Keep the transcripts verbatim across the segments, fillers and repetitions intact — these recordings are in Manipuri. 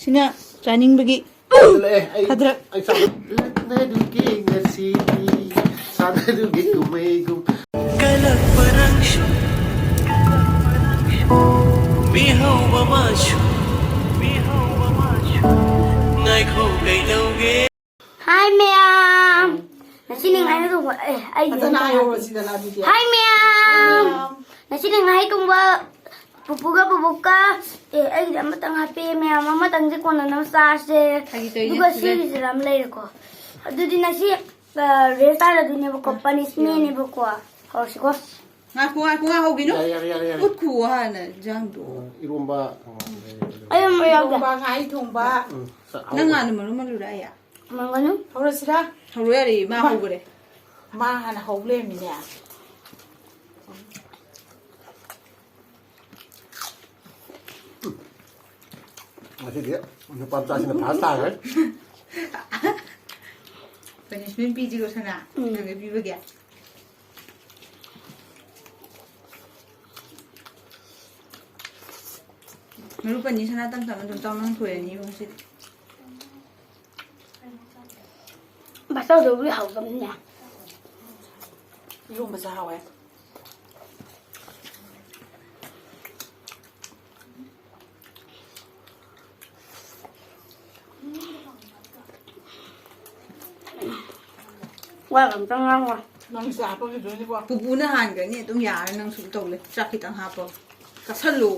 ꯁꯤꯅ ꯆꯥꯅꯤꯡꯕꯒꯤ ꯂꯥꯛꯑꯦ, ꯑꯩ, ꯈꯗ꯭ꯔꯛ꯫ ꯑꯩ ꯆꯥꯕ꯫ ꯂꯛꯅꯔꯨꯒꯦ ꯉꯁꯤꯗꯤ, ꯁꯥꯟꯅꯔꯨꯒꯦ ꯀꯨꯝꯍꯩꯒꯨꯝ꯫ ꯀꯂꯛꯄ ꯅꯪꯁꯨ, ꯃꯤꯍꯧꯕ ꯃꯥꯁꯨ, ꯉꯥꯏꯈꯣ ꯀꯩꯗꯧꯒꯦ? ꯍꯥꯏ ꯃꯌꯥꯝ, ꯉꯁꯤꯅꯤ ꯉꯥꯏꯅ ꯇꯧꯕ꯫ ꯑꯦ, ꯑꯩꯒꯤ ꯐꯖꯅ ꯍꯥꯏꯍꯧꯔꯣ ꯁꯤꯗꯅ ꯑꯗꯨꯗꯤ꯫ ꯍꯥꯏ ꯃꯌꯥꯝ, ꯉꯁꯤꯅꯤ ꯉꯥꯏ ꯇꯣꯡꯕ ꯄꯨꯄꯨꯒ ꯕꯨꯕꯣꯛꯀ꯫ ꯑꯦ, ꯑꯩꯒꯤꯗꯤ ꯑꯃꯇꯪ ꯍꯥꯞꯄꯦ ꯃꯌꯥꯝ, ꯑꯃꯇꯪꯁꯦ ꯀꯣꯟꯅꯅꯕ ꯆꯥꯔꯁꯦ꯫ ꯐꯥꯒꯤ ꯇꯧꯔꯤꯅꯦ, ꯑꯗꯨꯒ ꯐꯨꯂꯦ꯫ ꯁꯤꯒꯤꯁꯤꯗ ꯑꯃ ꯂꯩꯔꯦꯀꯣ꯫ ꯑꯗꯨꯗꯤ ꯉꯁꯤ, ꯑ, ꯔꯦꯁ ꯇꯥꯔꯗꯣꯏꯅꯦꯕꯀꯣ, ꯄꯅꯤꯁꯃꯦꯟꯅꯦꯕꯀꯣ꯫ ꯍꯧꯔꯁꯤꯀꯣ꯫ ꯉꯥꯏꯈꯣ, ꯉꯥꯏꯈꯣ, ꯉꯥꯏꯍꯧꯈꯤꯅꯨ꯫ ꯌꯥꯔꯦ, ꯌꯥꯔꯦ, ꯌꯥꯔꯦ, ꯌꯥꯔꯦ꯫ ꯎꯠꯈꯨꯑꯣ ꯍꯥꯟꯅ ꯏꯟꯖꯥꯡꯗꯣ꯫ ꯏꯔꯣꯝꯕ, ꯑ, ꯂꯩꯔꯦ, ꯂꯩꯔꯦ꯫ ꯑꯩ ꯑꯃ ꯌꯥꯎꯒꯦ꯫ ꯏꯔꯣꯝꯕ, ꯉꯥꯍꯩ ꯊꯣꯡꯕ꯫ ꯎꯝ, ꯆꯥꯛ ꯅꯪ ꯍꯥꯎꯕ꯫ ꯉꯥꯅꯨ ꯃꯔꯨꯝ ꯑꯃ ꯂꯨꯔꯛꯑꯦ? ꯃꯪꯒꯅꯨ꯫ ꯍꯧꯔꯁꯤꯔꯥ? ꯍꯧꯔꯣ, ꯌꯥꯔꯦ, ꯃꯥ ꯃꯥ꯫ ꯍꯧꯈꯔꯦ꯫ ꯃꯥ ꯍꯥꯟꯅ ꯍꯧ ꯂꯩꯔꯝꯃꯤꯅꯦ꯫ ꯉꯁꯤꯗꯤ ꯅꯨꯄꯥ ꯃꯆꯥꯁꯤꯅ ꯐꯥꯔꯁ ꯇꯥꯈ꯭ꯔꯦ꯫ ꯄꯅꯤꯁꯃꯦꯟ ꯄꯤꯁꯤꯀꯣ ꯁꯅꯥ꯫ ꯎꯝ꯫ ꯅꯪꯒꯤ ꯄꯤꯕꯒꯤ꯫ ꯃꯔꯨꯞ ꯑꯅꯤ ꯁꯅꯥ ꯇꯝ ꯇꯝꯅ ꯑꯗꯨꯝ ꯆꯥꯎꯅ ꯊꯣꯏꯔꯅꯤ ꯉꯁꯤꯗꯤ꯫ ꯕꯥꯆꯧꯗꯨꯕꯨꯗꯤ ꯍꯥꯎꯇꯕꯅꯤꯅꯦ꯫ ꯏꯔꯣꯝꯕꯁꯦ ꯍꯥꯎꯋꯦ꯫ ꯋꯥ ꯑꯝꯇ ꯉꯥꯡꯉꯣ꯫ ꯅꯪ ꯆꯥ ꯍꯥꯞꯄꯝꯈꯤꯗꯣꯏꯅꯤꯀꯣ꯫ ꯄꯨꯄꯨꯅ ꯍꯥꯟꯈ꯭ꯔꯅꯤ ꯑꯗꯨꯝ, ꯌꯥꯔꯦ, ꯅꯪ ꯁꯨꯝ ꯇꯧ ꯂꯩ꯫ ꯆꯥꯛ ꯈꯤꯇꯪ ꯍꯥꯞꯄꯣ꯫ ꯆꯥꯁꯜꯂꯣ꯫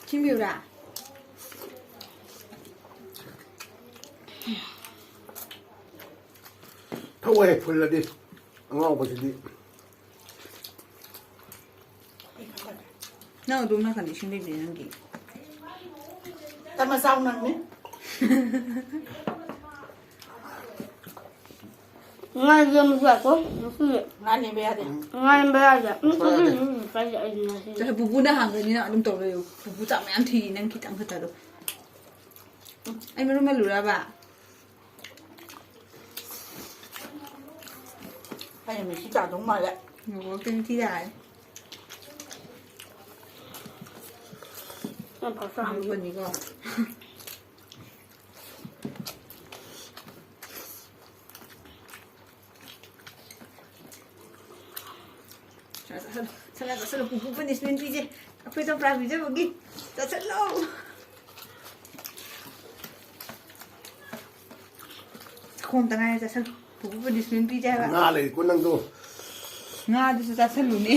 ꯁꯤꯃꯤꯔꯥ꯫ ꯊꯧꯋꯦ ꯐꯨꯜꯂꯗꯤ ꯑꯉꯥꯎꯕꯁꯤꯗꯤ꯫ ꯅꯪ ꯑꯗꯨꯝ ꯅꯥꯀꯟꯗ ꯏꯁꯤꯡ ꯂꯩꯕꯅꯦ ꯅꯪꯒꯤ꯫ ꯇꯞꯅ ꯆꯥꯎ ꯅꯪꯅꯦ꯫ ꯉꯥ ꯌꯣꯟꯕꯁꯨ ꯌꯥꯏꯀꯣ, ꯉꯁꯤꯗꯤ꯫ ꯉꯥ ꯂꯦꯝꯕ ꯌꯥꯗꯦ꯫ ꯉꯥ ꯂꯦꯝꯕ ꯌꯥꯗꯦ꯫ ꯎꯝ, ꯍꯣꯏ, ꯌꯥꯗꯦ꯫ ꯎꯝ, ꯎꯝ, ꯀꯥꯏꯗꯦ, ꯑꯩꯗꯤ ꯉꯁꯤꯗꯤ꯫ ꯆꯠꯂꯣ, ꯄꯨꯄꯨꯅ ꯍꯥꯡꯒꯅꯤꯅ ꯑꯗꯨꯝ ꯇꯧ ꯂꯩꯌꯨ꯫ ꯄꯨꯄꯨ ꯆꯥꯛ ꯃꯌꯥꯝ ꯊꯤꯔꯤ, ꯅꯪ ꯈꯤꯇꯪ ꯈꯛꯇꯗꯣ꯫ ꯎꯝ, ꯑꯩ ꯃꯔꯨ ꯃꯜꯂꯨꯔꯕ? ꯑꯩꯅ ꯃꯤꯛꯁꯤ ꯇꯥꯗꯧ ꯃꯥꯜꯂꯦ꯫ ꯉꯧꯔꯛꯇꯣꯏꯅꯤ ꯊꯤ ꯇꯥꯔꯦ꯫ ꯌꯥꯝ ꯐꯕ ꯆꯥꯍꯧꯗꯦ꯫ ꯃꯔꯨ ꯃꯜꯂꯤꯀꯣ꯫ ꯆꯥꯁꯜꯂꯣ, ꯆꯥꯁꯜꯂꯣ, ꯆꯥꯁꯜꯂꯣ, ꯄꯨꯄꯨ punishment ꯄꯤꯖꯦ꯫ ꯑꯩꯈꯣꯏ ꯆꯝꯄ꯭ꯔꯥ ꯄꯤꯖꯕꯒꯤ꯫ ꯆꯥꯁꯜꯂꯣ꯫ ꯈꯣꯡꯇ ꯉꯥꯏꯔꯦ, ꯆꯥꯁꯜꯂꯣ꯫ ꯄꯨꯄꯨ punishment ꯄꯤꯖꯦ ꯍꯥꯏꯕ꯫ ꯉꯥ ꯂꯩꯀꯣ ꯅꯪꯗꯣ꯫ ꯉꯥꯗꯨꯁꯨ ꯆꯥꯁꯜꯂꯨꯅꯦ꯫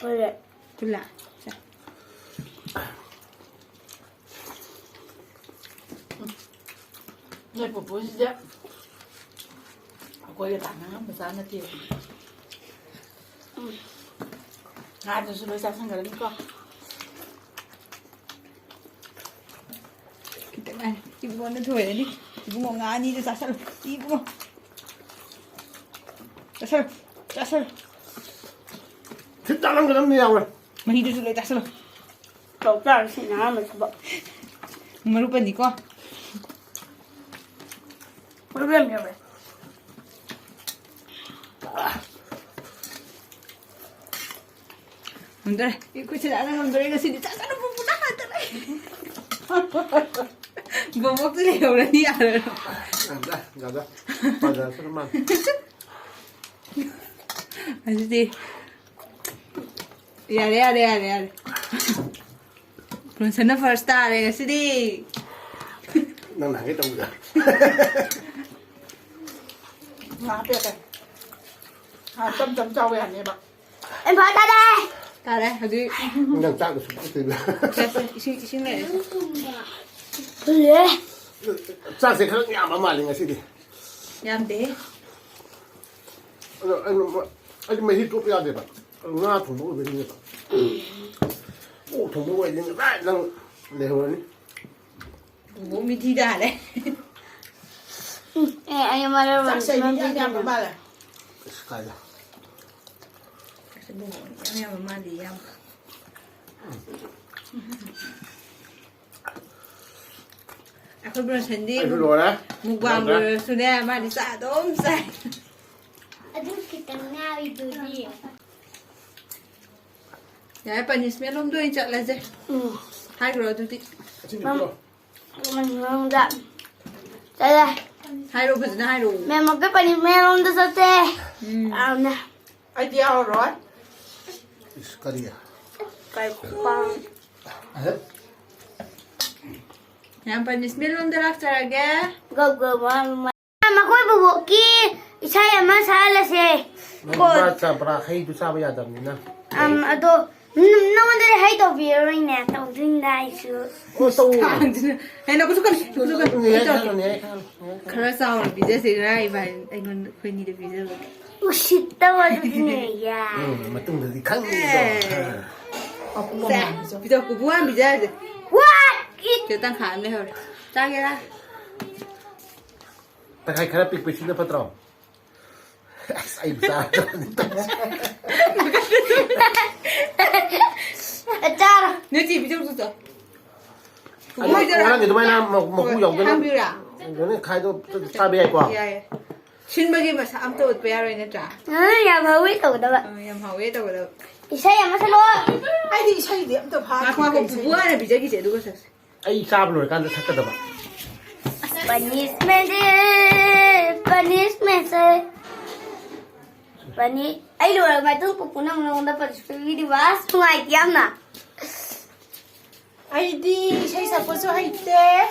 ꯂꯣꯏꯔꯦ꯫ ꯈꯨꯂꯥ꯫ ꯁꯦ꯫ ꯅꯣꯏ ꯄꯨꯄꯨꯁꯤꯗꯤ ꯑꯩꯈꯣꯏꯒ ꯇꯥꯟꯅ ꯉꯝꯕ ꯆꯥ ꯅꯠꯇꯦ꯫ ꯎꯝ꯫ ꯉꯥꯗꯨꯁꯨ ꯂꯣꯏ ꯆꯥꯁꯟꯈ꯭ꯔꯅꯤꯀꯣ꯫ ꯈꯤꯇꯪ ꯉꯥꯏꯔꯦ꯫ ꯏꯕꯨꯡꯉꯣꯅ ꯊꯣꯏꯔꯅꯤ꯫ ꯏꯕꯨꯡꯉꯣ, ꯉꯥ ꯑꯅꯤꯗꯣ ꯆꯥꯁꯜꯂꯨ꯫ ꯏꯕꯨꯡꯉꯣ꯫ ꯆꯥꯁꯜꯂꯨ꯫ ꯆꯥꯁꯜꯂꯨ꯫ ꯈꯤꯇꯪ ꯆꯥꯔꯝꯒꯗꯕꯅꯤ ꯌꯥꯎꯔꯦ꯫ ꯃꯍꯤꯗꯨꯁꯨ ꯂꯣꯏ ꯆꯥꯁꯜꯂꯨ꯫ ꯇꯧ ꯇꯥꯔꯦ ꯁꯤꯅ ꯑꯍꯥꯟꯕ ꯊꯕꯛ꯫ ꯃꯔꯨ ꯄꯟꯅꯤꯀꯣ꯫ ꯃꯔꯨ ꯌꯥꯝ ꯌꯥꯎꯋꯦ꯫ ꯉꯝꯗꯔꯦ꯫ ꯑꯩꯈꯣꯏ ꯁꯤꯗ ꯉꯝꯗꯔꯦ ꯉꯁꯤꯗꯤ꯫ ꯆꯥꯁꯜꯂꯨ, ꯄꯨꯄꯨꯅ ꯍꯥꯟꯗꯔꯦ꯫ ꯕꯣꯕꯣꯛꯇ ꯂꯩꯍꯧꯔꯅꯤ ꯌꯥꯔꯔꯣꯏ꯫ ꯌꯥꯗ꯭ꯔꯦ, ꯌꯥꯗ꯭ꯔꯦ꯫ ꯄꯥꯖꯔꯁꯅꯨ ꯃꯥ꯫ ꯑꯗꯨꯗꯤ ꯌꯥꯔꯦ, ꯌꯥꯔꯦ, ꯌꯥꯔꯦ, ꯌꯥꯔꯦ꯫ ꯔꯣꯟꯁꯟꯅ first ꯇꯥꯔꯦ ꯉꯁꯤꯗꯤ꯫ ꯅꯪ ꯅꯍꯥꯟꯒꯩ ꯇꯧꯕꯗꯣ꯫ ꯉꯥ ꯍꯥꯞꯄꯦ꯫ ꯉꯥ ꯇꯞ ꯇꯞ ꯆꯥꯎ ꯌꯥꯅꯦꯕ꯫ ꯏꯝꯐꯥꯜ ꯇꯥꯔꯦ꯫ ꯇꯥꯔꯦ ꯍꯧꯖꯤꯛ꯫ ꯅꯪ ꯆꯥꯛꯀ ꯁꯨꯡꯇꯣꯛꯇ꯭ꯔꯤꯕ꯫ ꯁꯦ, ꯁꯦ, ꯏꯁꯤꯡ, ꯏꯁꯤꯡ ꯂꯩꯔꯦ꯫ ꯐꯨꯜꯂꯦ꯫ ꯆꯥꯛꯁꯦ ꯈꯔ ꯌꯥꯝꯕ ꯃꯥꯜꯂꯦ ꯉꯁꯤꯗꯤ꯫ ꯌꯥꯝꯗꯦꯍꯦ꯫ ꯑꯗꯣ ꯑꯩꯅ ꯃ-, ꯑꯩꯗꯤ ꯃꯍꯤ ꯇꯣꯠꯄ ꯌꯥꯗꯦꯕ꯫ ꯉꯥ ꯊꯣꯡꯕ ꯑꯣꯏꯕꯩꯅꯦꯕ꯫ ꯑꯣꯛ ꯊꯣꯡꯕ ꯑꯣꯏꯔꯗꯤ ꯉꯁꯥꯏ ꯅꯪ ꯂꯩꯍꯧꯔꯅꯤ꯫ ꯕꯣ ꯃꯤꯊꯤ ꯇꯥꯔꯦ꯫ ꯎꯝ, ꯑꯦ, ꯑꯩ ꯃꯔꯛ ꯆꯥꯛꯁꯦ ꯃꯤꯊꯤ ꯌꯥꯝ ꯌꯥꯝꯕ ꯃꯥꯜꯂꯦ꯫ ꯑꯁ ꯀꯥꯏꯗ? ꯆꯥꯛꯁꯦ ꯕꯣ ꯌꯥꯝ ꯌꯥꯝꯕ ꯃꯥꯜꯂꯤ ꯌꯥꯝ꯫ ꯑꯩꯈꯣꯏ ꯕ꯭ꯔꯣꯟꯁꯟꯗꯤ ꯑꯩꯁꯨ ꯂꯣꯏꯔꯦ꯫ ꯃꯨꯛꯕꯥꯡ ꯂꯣꯏꯔꯦ꯫ ꯂꯣꯏꯔꯁꯨꯅꯦ ꯃꯥꯗꯤ ꯆꯥ ꯑꯗꯨꯝ ꯆꯥꯏ꯫ ꯑꯗꯨ ꯈꯤꯇꯪ ꯉꯥꯏꯔꯤꯗꯨꯗꯤ꯫ ꯌꯥꯔꯦ, ꯄꯅꯤꯁꯃꯦꯟ ꯂꯣꯝꯗ ꯑꯣꯏꯅ ꯆꯠꯂꯁꯦ꯫ ꯎꯝ꯫ ꯍꯥꯏꯈ꯭ꯔꯣ ꯑꯗꯨꯗꯤ꯫ ꯑꯁꯤ ꯃꯝ- ꯄꯤꯔꯛꯑꯣ꯫ ꯃꯅꯨꯡꯗ ꯆꯠꯂꯦ꯫ ꯍꯥꯏꯔꯣ, ꯐꯖꯅ ꯍꯥꯏꯔꯣ꯫ ꯃꯦꯝ ꯑꯩꯈꯣꯏ ꯄꯅꯤꯁꯃꯦꯟ ꯂꯣꯝꯗ ꯆꯠꯁꯦ꯫ ꯎꯝ꯫ ꯌꯥꯝꯅ꯫ ꯑꯩꯗꯤ ꯌꯥꯎꯔꯔꯣꯏ꯫ ꯏꯁ ꯀꯔꯤ? ꯀꯩ ꯈꯨꯄꯥꯡ꯫ ꯌꯥꯝ ꯄꯅꯤꯁꯃꯦꯟ ꯂꯣꯝꯗ ꯂꯥꯛꯆꯔꯒꯦ꯫ ꯒꯞ ꯒꯞ ꯃꯥ-, ꯃꯥ-, ꯃꯈꯣꯏ ꯕꯨꯕꯣꯛꯀꯤ ꯏꯁꯩ ꯑꯃ ꯁꯛꯍꯜꯂꯁꯦ꯫ ꯅꯪ ꯕꯥ ꯆꯝꯄ꯭ꯔꯥ ꯍꯩꯗꯨ ꯆꯥꯕ ꯌꯥꯗꯕꯅꯤꯅ꯫ ꯑꯝ, ꯑꯗꯣ ꯅ-, ꯅꯉꯣꯟꯗꯗꯤ ꯍꯩ ꯇꯧꯕꯤꯔꯔꯣꯏꯅꯦ, ꯇꯧꯗꯣꯏꯅꯤꯗ ꯑꯩꯁꯨ꯫ ꯑꯣ ꯇꯧ꯫ ꯍꯦ, ꯅꯈꯨꯠꯁꯨ ꯀꯜꯂꯤ, ꯅꯈꯨꯠꯁꯨ ꯀꯜꯂꯤ꯫ ꯅꯦ ꯑꯩ ꯇꯧꯔꯛꯀꯦ꯫ ꯈꯜꯂꯣ, ꯅꯦ ꯈꯜꯂꯣ, ꯅꯦ ꯈꯜꯂꯣ꯫ ꯈꯔ ꯆꯥꯎꯅ ꯄꯤꯖꯁꯦ ꯏꯃꯥ ꯏꯕꯥꯅꯤ, ꯑꯩꯉꯣꯟꯗ, ꯑꯩꯈꯣꯏꯅꯤꯗ ꯄꯤꯖꯕꯒꯤ꯫ ꯎꯁꯤꯠꯇꯕ ꯑꯗꯨꯗꯤꯅꯦ, ꯌꯥ꯫ ꯎꯝ, ꯃꯇꯨꯡꯗꯗꯤ ꯈꯪꯅꯤ꯫ ꯑꯦ꯫ ꯑ꯫ ꯁꯦ, ꯄꯤꯖꯧ, ꯄꯨꯄꯨ ꯍꯥꯟꯅ ꯄꯤꯖꯔꯁꯦ꯫ What? It- ꯁꯤꯗ ꯇꯪꯈꯥꯏ ꯑꯃ ꯂꯩꯍꯧꯔꯦ꯫ ꯆꯥꯒꯦꯔꯥ? ꯇꯪꯈꯥꯏ ꯈꯔ ꯄꯤꯛꯄꯁꯤꯅ ꯐꯠꯇ꯭ꯔꯣ? ꯑꯁ ꯑꯩ ꯆꯥꯗ꯭ꯔꯕꯅꯤ ꯇꯧꯔꯤꯁꯦ꯫ ꯆꯥꯔꯣ꯫ ꯅꯣꯏ ꯆꯦ ꯄꯤꯖꯧ ꯆꯣ꯫ ꯑꯗꯨ ꯑꯉꯥꯡꯒꯤ ꯑꯗꯨꯃꯥꯏꯅ ꯃ-, ꯃꯀꯨ ꯌꯥꯎꯗꯅ ꯍꯥꯡꯕꯤꯔꯥ? ꯀꯩꯅꯣꯅꯦ ꯈꯥꯏꯗꯣ ꯆꯥꯕ ꯌꯥꯏꯀꯣ? ꯌꯥꯏꯌꯦ꯫ ꯁꯤꯟꯕꯒꯤ ꯃꯁꯥ ꯑꯝꯇ ꯎꯠꯄ ꯌꯥꯔꯣꯏ ꯅꯠꯇ꯭ꯔꯥ? ꯎꯝ, ꯌꯥꯝ ꯍꯥꯎꯋꯤ ꯇꯧꯒꯗꯕ꯫ ꯑ, ꯌꯥꯝ ꯍꯥꯎꯋꯦ ꯇꯧꯒꯗꯕ꯫ ꯏꯁꯩ ꯑꯃ ꯁꯛꯂꯛꯑꯣ꯫ ꯑꯩꯗꯤ ꯏꯁꯩꯗꯤ ꯑꯝꯇ ꯐꯥꯗ꯭ꯔꯤ꯫ ꯉꯥꯏꯈꯣ, ꯉꯥꯏꯈꯣ, ꯀꯩ ꯏꯁꯩ? ꯄꯨꯄꯨ ꯍꯥꯟꯅ ꯄꯤꯖꯈꯤꯁꯦ ꯑꯗꯨꯒ ꯁꯛꯁꯦ꯫ ꯑꯩ ꯆꯥꯕ ꯂꯣꯏꯔꯀꯥꯟꯗ ꯁꯛꯀꯗꯕ꯫ Punishment, punishment꯫ Puni-, ꯑꯩ ꯂꯣꯏꯔ ꯃꯇꯨꯡ ꯄꯨꯄꯨꯅ ꯑꯃꯨꯛ ꯅꯉꯣꯟꯗ punishment ꯄꯤꯗꯣꯏꯕ꯫ ꯑꯁ, ꯅꯨꯡꯉꯥꯏꯇꯦ ꯌꯥꯝꯅ꯫ ꯑꯩꯗꯤ ꯏꯁꯩ ꯁꯛꯄꯁꯨ ꯍꯩꯇꯦ꯫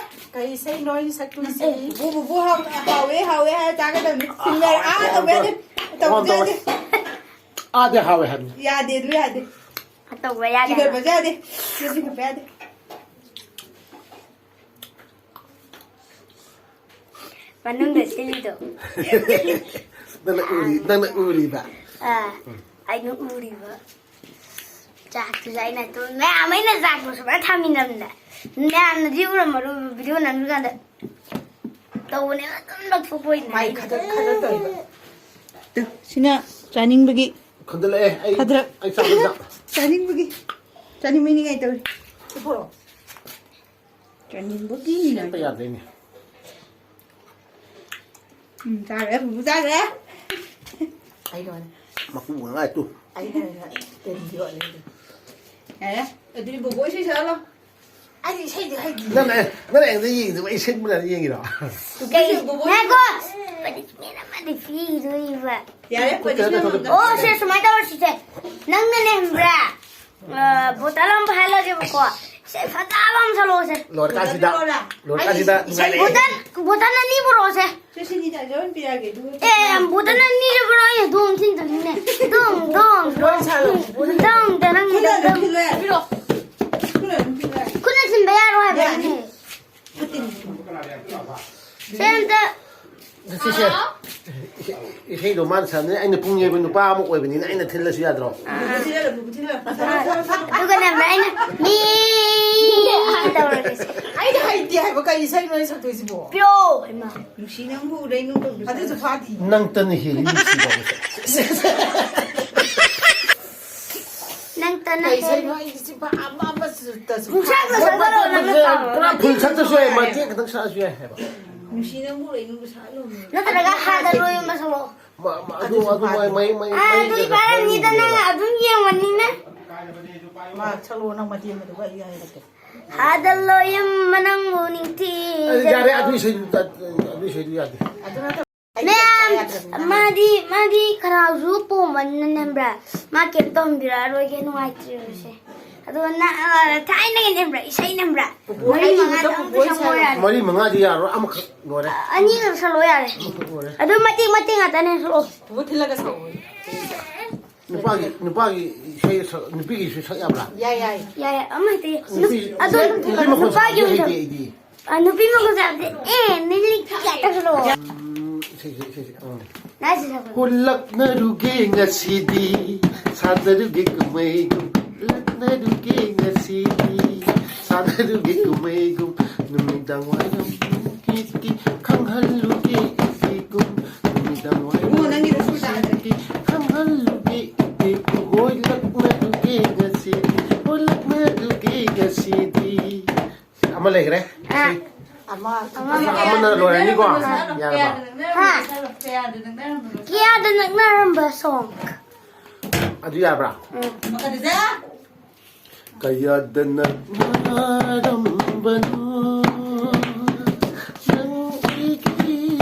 ꯀꯩ ꯏꯁꯩꯅꯣ ꯑꯩꯅ ꯁꯛꯇꯣꯏꯁꯦ? ꯕꯨ, ꯕꯨ, ꯕꯨ, ꯍꯥꯎ-, ꯍꯥꯎꯋꯦ, ꯍꯥꯎꯋꯦ ꯍꯥꯏꯔ ꯆꯥꯒꯗꯕꯅꯤ꯫ Singer ꯑꯥ ꯇꯧꯕ ꯌꯥꯗꯦ꯫ ꯇꯧꯕ ꯌꯥꯗꯦ꯫ ꯑꯥꯗꯤ ꯍꯥꯎꯋꯦ ꯍꯥꯏꯕꯅꯤ꯫ ꯌꯥꯗꯦ, ꯑꯗꯨ ꯌꯥꯗꯦ꯫ ꯇꯧꯕ ꯌꯥꯗꯦ꯫ ꯆꯤꯡꯈꯠꯄꯁꯨ ꯌꯥꯗꯦ꯫ ꯆꯤꯡꯈꯠꯄ ꯌꯥꯗꯦ꯫ ꯃꯅꯨꯡꯗ ꯁꯤꯜꯂꯤꯗꯣ꯫ ꯅꯪꯅ ꯎꯔꯤ-, ꯅꯪꯅ ꯎꯔꯤꯕ꯫ ꯑꯥ, ꯑꯩꯅ ꯎꯔꯤꯕ꯫ ꯆꯥꯛꯇꯨꯁꯨ ꯑꯩꯅ ꯑꯗꯨꯝ ꯃꯌꯥꯝ ꯑꯩꯅ ꯆꯥꯛꯇꯣ ꯁꯨꯃꯥꯏꯅ ꯊꯥꯃꯤꯟꯅꯕꯅꯦ꯫ ꯃꯌꯥꯝꯅꯗꯤ ꯎꯔꯝꯃꯔꯣꯏꯕ ꯚꯤꯗꯤꯑꯣ ꯅꯝꯃꯤꯀꯥꯟꯗ꯫ ꯇꯧꯕꯅꯦꯕ ꯑꯗꯨꯝ ꯂꯧꯊꯣꯛꯄ ꯑꯣꯏꯅ꯫ ꯃꯥꯏ ꯈꯗꯛ ꯈꯗꯛ ꯇꯧꯔꯤꯕ꯫ ꯇꯨ, ꯁꯤꯅ ꯆꯥꯅꯤꯡꯕꯒꯤ ꯈꯟꯗꯜꯂꯛꯑꯦ꯫ ꯑꯩ, ꯈꯗ꯭ꯔꯛ꯫ ꯑꯩ ꯆꯥꯛ ꯑꯝꯇ꯫ ꯆꯥꯅꯤꯡꯕꯒꯤ꯫ ꯆꯥꯅꯤꯡꯕꯒꯤ ꯅꯤꯡꯉꯥꯏ ꯇꯧꯔꯤ꯫ ꯁꯤ ꯄꯨꯔꯛꯑꯣ꯫ ꯆꯥꯅꯤꯡꯕꯒꯤ ꯅꯤꯡꯉꯥꯏ ꯁꯦꯠꯄ ꯇꯧꯔꯤ꯫ ꯌꯥꯗ꯭ꯔꯦꯅꯦ꯫ ꯎꯝ, ꯆꯥꯈ꯭ꯔꯦ, ꯄꯨꯄꯨ ꯆꯥꯈ꯭ꯔꯦ꯫ ꯑꯩꯅ ꯑꯣꯏꯅ ꯃꯀꯨ ꯉꯥꯏ ꯇꯨ꯫ ꯑꯩꯅ ꯑꯣꯏꯅ ꯇꯦꯟꯕꯤꯌꯣ ꯑꯗꯨꯗꯤ꯫ ꯌꯥꯔꯦ, ꯑꯗꯨꯗꯤ ꯕꯣꯕꯣ ꯏꯁꯩ ꯁꯛꯍꯜꯂꯣ꯫ ꯑꯩꯗꯤ ꯏꯁꯩꯗꯤ ꯍꯩꯇꯤꯌꯦ꯫ ꯅꯪꯅ, ꯅꯪꯅ ꯑꯩꯉꯣꯟꯗ ꯌꯦꯡꯉꯤꯗꯨꯕꯨ ꯑꯩ ꯁꯛꯄ꯭ꯔꯥ ꯌꯦꯡꯉꯤꯔꯣ? ꯀꯩ? ꯕꯣꯕꯣ ꯉꯥꯏꯈꯣ! ꯄꯅꯤꯁꯃꯦꯟ ꯑꯃꯗꯤ ꯄꯤꯈꯤꯗꯣꯏꯕ꯫ ꯌꯥꯔꯦ, ꯄꯅꯤꯁꯃꯦꯟ ꯑꯃ ꯑꯝꯇ꯫ ꯑꯣ, ꯁꯦ, ꯁꯨꯃꯥꯏꯅ ꯇꯧꯔꯁꯤꯁꯦ꯫ ꯅꯪꯅꯅꯦ ꯈꯪꯕ꯭ꯔꯥ? ꯑ, ꯕꯣꯇꯜ ꯑꯃ ꯄꯥꯏꯍꯜꯂꯁꯦꯕꯀꯣ꯫ ꯁꯦ, ꯐꯖꯕ ꯑꯃ ꯁꯛꯂꯛꯑꯣꯁꯦ꯫ ꯂꯣꯏꯔꯀꯥꯟꯁꯤꯗ, ꯂꯣꯏꯔꯀꯥꯟꯁꯤꯗ ꯑꯩꯗꯤ ꯅꯨꯡꯉꯥꯏꯔꯛꯑꯦ꯫ ꯕꯣꯇꯜ, ꯕꯣꯇꯜ ꯑꯅꯤ ꯄꯨꯔꯛꯑꯣꯁꯦ꯫ ꯁꯦ, ꯁꯤꯅꯤ ꯇꯥꯖ ꯑꯣꯏꯅ ꯄꯤꯔꯛꯑꯒꯦ, ꯑꯗꯨꯒ ꯑꯦ, ꯕꯣꯇꯜ ꯑꯅꯤꯁꯦ ꯄꯨꯔꯛꯑꯣ, ꯑꯩ ꯑꯗꯨꯝ ꯊꯤꯟꯗꯣꯏꯅꯤꯅꯦ꯫ ꯑꯗꯨꯝ, ꯑꯗꯨꯝ, ꯂꯣꯏ ꯁꯥꯔꯣ꯫ ꯑꯗꯨꯝ, ꯅꯪ, ꯈꯨꯠꯅ ꯑꯗꯨꯝ ꯅꯪ, ꯊꯤꯜꯂꯣ ꯌꯥꯔꯦ꯫ ꯄꯤꯔꯛꯑꯣ꯫ ꯈꯨꯠꯅ ꯑꯗꯨꯝ ꯊꯤꯜꯂꯣ ꯌꯥꯔꯦ꯫ ꯈꯨꯠꯅ ꯊꯤꯟꯕ ꯌꯥꯔꯣꯏ ꯍꯥꯏꯕ ꯌꯥꯅꯤ꯫ ꯑꯩꯅ꯫ ꯁꯦ, ꯑꯝꯇ꯫ ꯁꯤꯁꯦ꯫ ꯏꯁꯩꯗꯣ ꯃꯥꯅ ꯁꯛꯑꯕꯅꯤꯅ ꯑꯩꯅ ꯄꯨꯡ ꯌꯩꯕ ꯅꯨꯄꯥ ꯑꯃ ꯑꯣꯏꯕꯅꯤꯅ ꯑꯩꯅ ꯊꯤꯜꯂꯁꯨ ꯌꯥꯗ꯭ꯔꯣ? ꯑꯗꯨꯒꯅꯦ ꯑꯩꯅ ꯃꯤ ꯇꯧꯔꯒꯦꯁꯦ꯫ ꯑꯩꯅ ꯍꯩꯇꯦ ꯍꯥꯏꯕ ꯀꯩ ꯏꯁꯩꯅꯣ ꯑꯩ ꯁꯛꯇꯣꯏꯁꯤꯕꯣ? ꯄꯤꯔꯛꯑꯣ, ꯍꯩꯃꯥ꯫ ꯅꯨꯡꯁꯤ ꯅꯪꯕꯨ ꯎꯔꯦ ꯅꯣꯡꯗꯝꯗꯨ ꯑꯗꯨꯁꯨ ꯁꯥꯔꯦ꯫ ꯐꯥꯗꯤ꯫ ꯅꯪꯇꯅ ꯍꯦꯜꯂꯤ ꯅꯨꯡꯁꯤꯕ꯫ ꯅꯪꯇꯅ ꯀꯩ ꯍꯦꯜꯂꯤ꯫ ꯏꯁꯩꯅꯣ ꯑꯩ ꯁꯤ ꯄꯥ-, ꯑꯄꯥꯝꯕ ꯁꯨꯠꯇꯁꯨ ꯄꯨꯡꯁꯛꯇ ꯐꯥꯗꯤ꯫ ꯁꯛꯆꯔꯛꯑꯣ, ꯅꯪꯅ ꯄꯥꯝꯕ꯫ ꯄꯨꯔꯥ ꯐꯨꯜ ꯁꯛꯇ꯭ꯔꯁꯨ ꯌꯥꯏ, ꯃꯇꯦꯛ ꯈꯛꯇꯪ ꯁꯛꯑꯁꯨ ꯌꯥꯏ ꯍꯥꯏꯕ꯫ ꯅꯨꯡꯁꯤ ꯅꯪꯕꯨ ꯎꯔꯦ ꯅꯣꯡꯗꯝꯗꯨ ꯁꯥꯔꯦ꯫ ꯅꯠꯇ꯭ꯔꯒ ꯍꯥꯗ ꯂꯣꯏ ꯑꯃ ꯁꯛꯂꯛꯑꯣ꯫ ꯃ-, ꯃ-, ꯑꯗꯨ, ꯑꯗꯨꯁꯨ ꯑꯗꯨ ꯐꯥꯗꯤ꯫ ꯃꯩ, ꯃꯩ, ꯑꯥ, ꯃꯩ ꯑꯗꯨ ꯈꯔ ꯏꯕꯥꯅꯤꯗ ꯅꯪ ꯈꯔ ꯑꯗꯨꯝ ꯌꯦꯡꯕꯅꯤꯅ꯫ ꯃꯥ ꯁꯛꯂꯛꯑꯣ, ꯅꯪ ꯃꯇꯦꯛ ꯑꯃꯗꯨꯒ ꯑꯩ ꯍꯥꯏꯔꯛꯀꯦ꯫ ꯍꯥꯗ ꯂꯣꯏꯌꯝ ꯃꯅꯪꯕꯨ ꯅꯤꯡꯊꯤ ꯑꯗꯨ ꯌꯥꯔꯦ, ꯑꯗꯨ ꯏꯁꯩꯗꯨ, ꯑꯗꯨ ꯏꯁꯩꯗꯨ ꯌꯥꯗꯦ꯫ ꯑꯗꯨ ꯅꯠꯇꯕ ꯑꯩ ꯃꯌꯥꯝ, ꯆꯥ ꯌꯥꯗ꯭ꯔꯕꯅꯤꯅ꯫ ꯃꯥꯗꯤ, ꯃꯥꯗꯤ ꯈꯅꯥꯎꯁꯨ ꯄꯣꯝꯕꯅꯤꯅ ꯅꯦꯝꯕ꯭ꯔꯥ? ꯃꯥ ꯀꯩꯝ ꯇꯧꯍꯟꯕꯤꯔꯛꯑꯔꯣꯏꯒꯦ, ꯅꯨꯡꯉꯥꯏꯇ꯭ꯔꯤꯕꯁꯦ꯫ ꯑꯗꯨꯒ ꯅ-, ꯑ, ꯊꯥꯏꯅꯒꯤ ꯅꯦꯝꯕ꯭ꯔꯥ? ꯏꯁꯩ ꯅꯦꯝꯕ꯭ꯔꯥ? ꯄꯨꯄꯨ, ꯃꯔꯤ ꯑꯩ ꯃꯉꯥ ꯍꯧꯖꯤꯛꯇ ꯇꯪ ꯄꯨꯄꯨ ꯁꯛꯂꯛꯑꯣ ꯁꯥꯔꯣ꯫ ꯌꯥꯔꯦ꯫ ꯃꯔꯤ ꯃꯉꯥꯗꯤ ꯌꯥꯔꯣꯏ, ꯑꯃꯈꯛ ꯂꯣꯏꯔꯦ꯫ ꯑ, ꯑꯅꯤꯈꯛ ꯁꯛꯂꯛꯑꯣ ꯌꯥꯔꯦ꯫ ꯑꯃꯈꯛ ꯂꯣꯏꯔꯦ꯫ ꯑꯗꯨ ꯃꯇꯦꯛ ꯃꯇꯦꯛ ꯉꯥꯛꯇꯅꯦ ꯁꯛꯂꯛꯑꯣ꯫ ꯄꯨꯄꯨ ꯊꯤꯜꯂꯒ ꯁꯛꯑꯣ꯫ ꯅꯨꯄꯥꯒꯤ, ꯅꯨꯄꯥꯒꯤ ꯏꯁꯩ ꯁꯛ-, ꯅꯨꯄꯤꯒꯤꯁꯨ ꯁꯛ ꯌꯥꯕ꯭ꯔꯥ? ꯌꯥꯏ, ꯌꯥꯏ꯫ ꯌꯥꯏ, ꯑꯃ ꯍꯦꯛꯇ ꯌꯥꯏ꯫ ꯅꯨꯄꯤ, ꯑꯗꯣ ꯅꯨꯄꯤ, ꯅꯨꯄꯤ ꯃꯈꯣꯟ ꯅꯨꯄꯥꯒꯤ ꯁꯛꯄꯗꯤ ꯑꯣꯏꯅ ꯍꯩꯇꯦ ꯑꯩꯗꯤ꯫ ꯑ, ꯅꯨꯄꯤ ꯃꯈꯣꯟ ꯁꯛꯄꯗꯤ, ꯑꯦ, ꯃꯤꯂꯤꯛ ꯀꯥꯏ ꯇꯧꯁꯜꯂꯣ꯫ ꯎꯝ, ꯏꯁꯩ, ꯏꯁꯩ, ꯏꯁꯩ, ꯏꯁꯩ, ꯑꯥ꯫ ꯅꯥꯏ ꯁꯤ ꯁꯛꯄꯗꯤ꯫ ꯍꯨꯜꯂꯛꯅꯔꯨꯒꯦ ꯉꯁꯤꯗꯤ, ꯁꯥꯟꯅꯔꯨꯒꯦ ꯀꯨꯝꯍꯩꯗꯨ꯫ ꯂꯛꯅꯔꯨꯒꯦ ꯉꯁꯤꯗꯤ, ꯁꯥꯟꯅꯔꯨꯒꯦ ꯀꯨꯝꯍꯩꯒꯨꯝ, ꯅꯨꯃꯤꯗꯥꯡ ꯋꯥꯏꯔꯝ ꯄꯨꯡ ꯈꯤꯇꯤ ꯈꯪꯍꯜꯂꯨꯒꯦ ꯏꯕꯤꯒꯨꯝ, ꯅꯨꯃꯤꯗꯥꯡ ꯋꯥꯏꯔꯝ ꯏꯕꯨꯡꯉꯣ, ꯅꯪꯒꯤꯗꯣ ꯁꯨꯔ ꯇꯥꯗ꯭ꯔꯦ꯫ ꯈꯪꯍꯜꯂꯨꯒꯦ ꯏꯕꯤꯒꯨꯝ, ꯍꯣꯏ ꯂꯛꯅꯔꯨꯒꯦ ꯉꯁꯤꯗꯤ, ꯍꯣꯏ ꯂꯛꯅꯔꯨꯒꯦ ꯉꯁꯤꯗꯤ꯫ ꯑꯃ ꯂꯩꯈ꯭ꯔꯦ꯫ ꯑ, ꯑꯃ, ꯑꯃ꯫ ꯑꯃꯅ ꯂꯣꯏꯔꯅꯤꯀꯣ? ꯌꯥꯔꯕ? ꯍꯥ? ꯀꯌꯥꯗ ꯅꯛꯅꯔꯝꯕ ꯁꯣꯡ? ꯑꯗꯨ ꯌꯥꯕ꯭ꯔꯥ? ꯀꯌꯥꯗ ꯅꯛꯅꯔꯝꯕꯅꯣ ꯅꯪ ꯑꯩꯒꯤ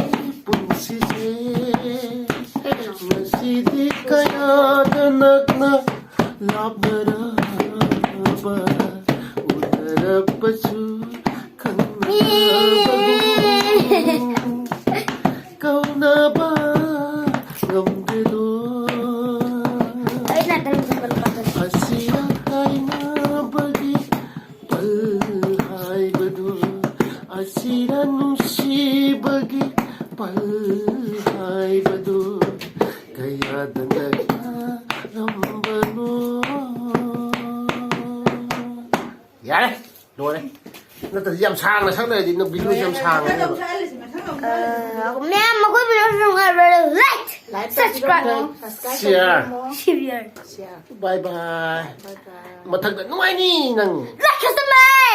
ꯄꯨꯟꯁꯤꯁꯦ? ꯉꯁꯤꯗꯤ ꯀꯌꯥꯗ ꯅꯛꯅ ꯂꯥꯞꯅꯔꯕ ꯎꯅꯔꯕꯁꯨ ꯈꯪꯅꯕꯒꯨꯝ ꯀꯧꯅꯕ ꯉꯝꯒꯗ꯭ꯔꯣ? ꯑꯩꯅ ꯑꯗꯨꯝ ꯂꯨꯄꯥ ꯂꯨꯄꯥ ꯇꯧꯁꯤ꯫ ꯑꯁꯤꯔ ꯀꯥꯏꯅꯕꯒꯤ ꯄꯜ ꯍꯥꯏꯕꯗꯨ, ꯑꯁꯤꯔ ꯅꯨꯡꯁꯤꯕꯒꯤ ꯄꯜ ꯍꯥꯏꯕꯗꯨ ꯀꯌꯥꯗ ꯅꯛꯅꯔꯝꯕꯅꯣ? ꯌꯥꯔꯦ, ꯂꯣꯏꯔꯦ꯫ ꯅꯠꯇ꯭ꯔꯗꯤ ꯌꯥꯝ ꯁꯥꯡꯅ ꯁꯛ ꯂꯩꯔꯗꯤ ꯅꯪ ꯚꯤꯗꯤꯑꯣꯁꯦ ꯌꯥꯝ ꯁꯥꯡꯉꯅꯦꯕ꯫ ꯃꯌꯥꯝ ꯃꯈꯣꯏ ꯚꯤꯗꯤꯑꯣꯁꯤ ꯅꯨꯡꯉꯥꯏꯔꯕ꯭ꯔꯥ? Like, subscribe, share꯫ Bye bye꯫ ꯃꯊꯪꯗ ꯅꯨꯡꯉꯥꯏꯅꯤ ꯅꯪ꯫ Like customer.